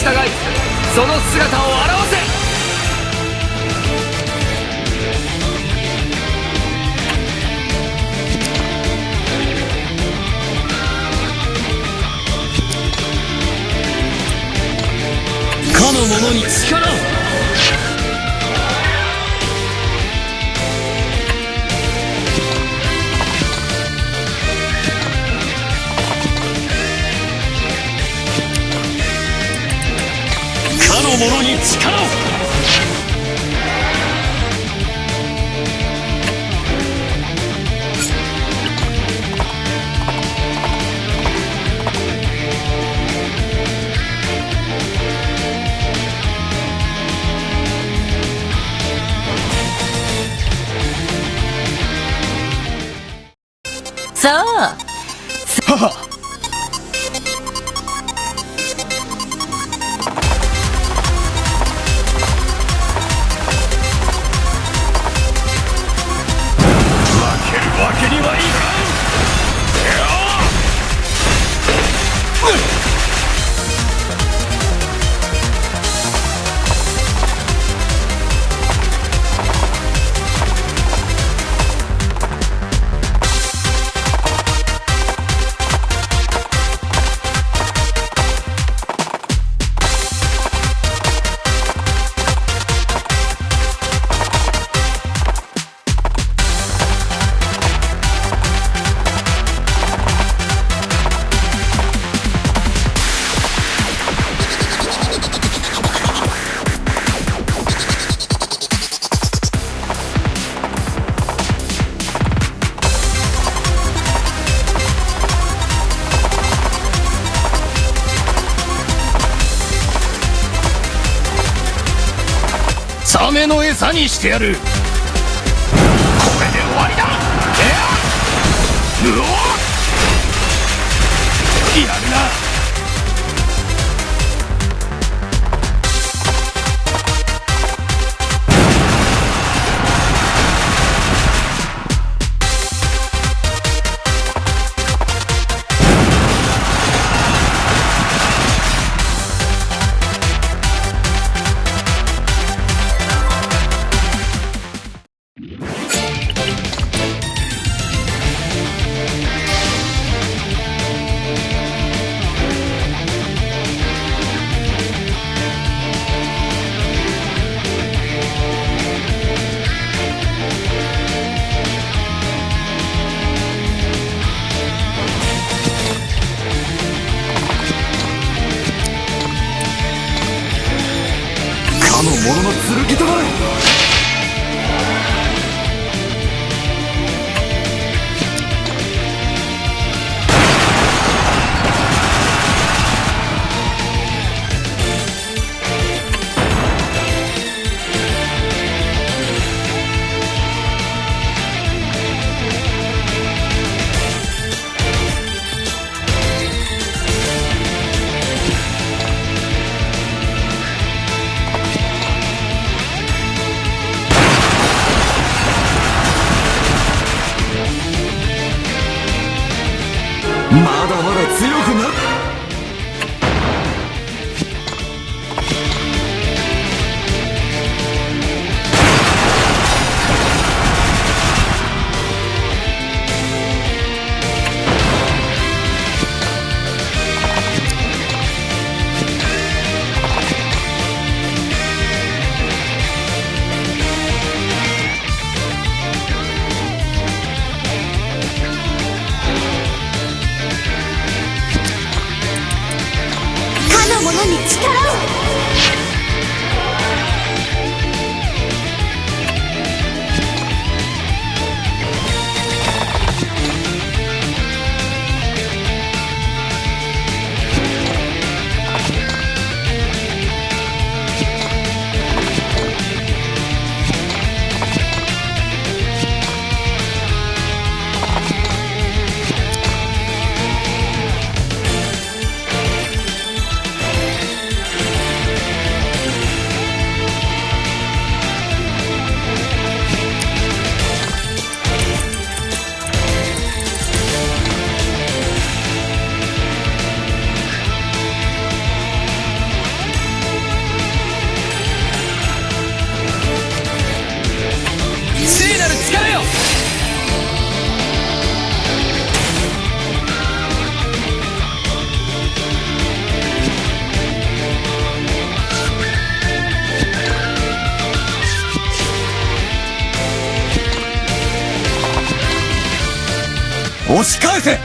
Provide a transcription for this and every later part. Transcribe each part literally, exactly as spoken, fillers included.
い、その姿を現せ。かの者に力を。かの者に力を。そう。はは。負けるわけにはいかん。いや！サメの餌にしてやる。これで終わりだ。えっ？うお！やるな。かの者の剣となれ。まだまだ強くなる。押し返せ。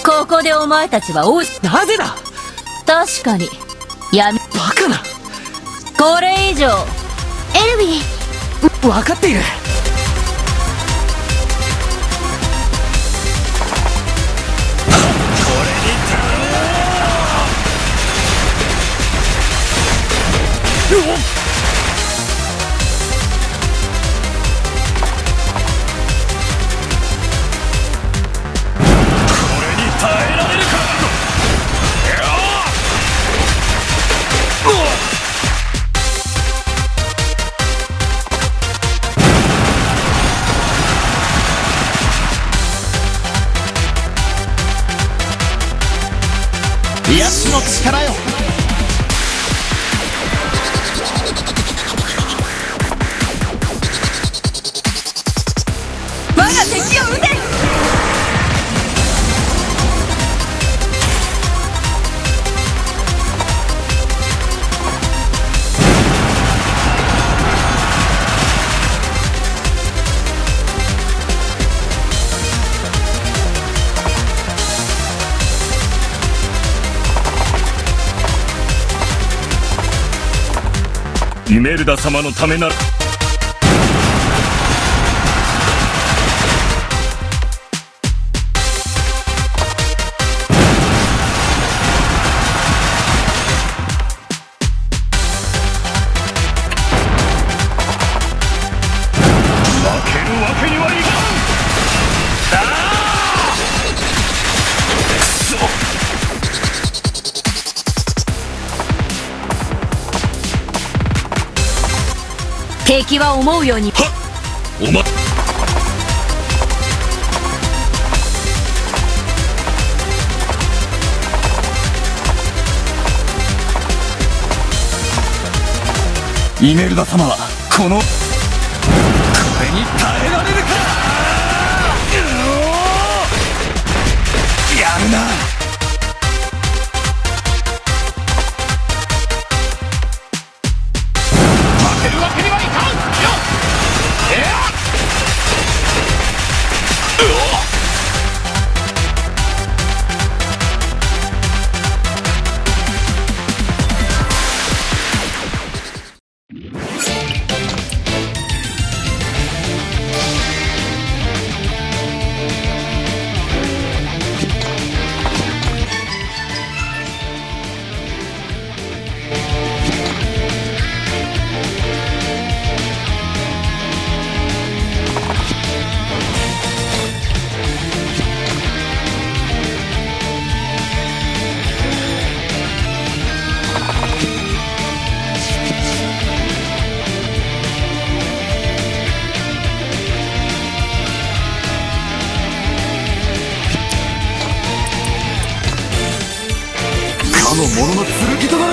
ここでお前たちは王子。なぜだ？確かに。やめ。バカな。これ以上。エルヴィン。わかっている。癒しの力よ。我が敵を討て。イメルダ様のためなら。敵は思うように。はっ！おま、イメルダ様はこの、これに耐えられるか！うおー！やるな！負けるわけにはいかん！よっ！えっ！うおっ！かの者の剣となる！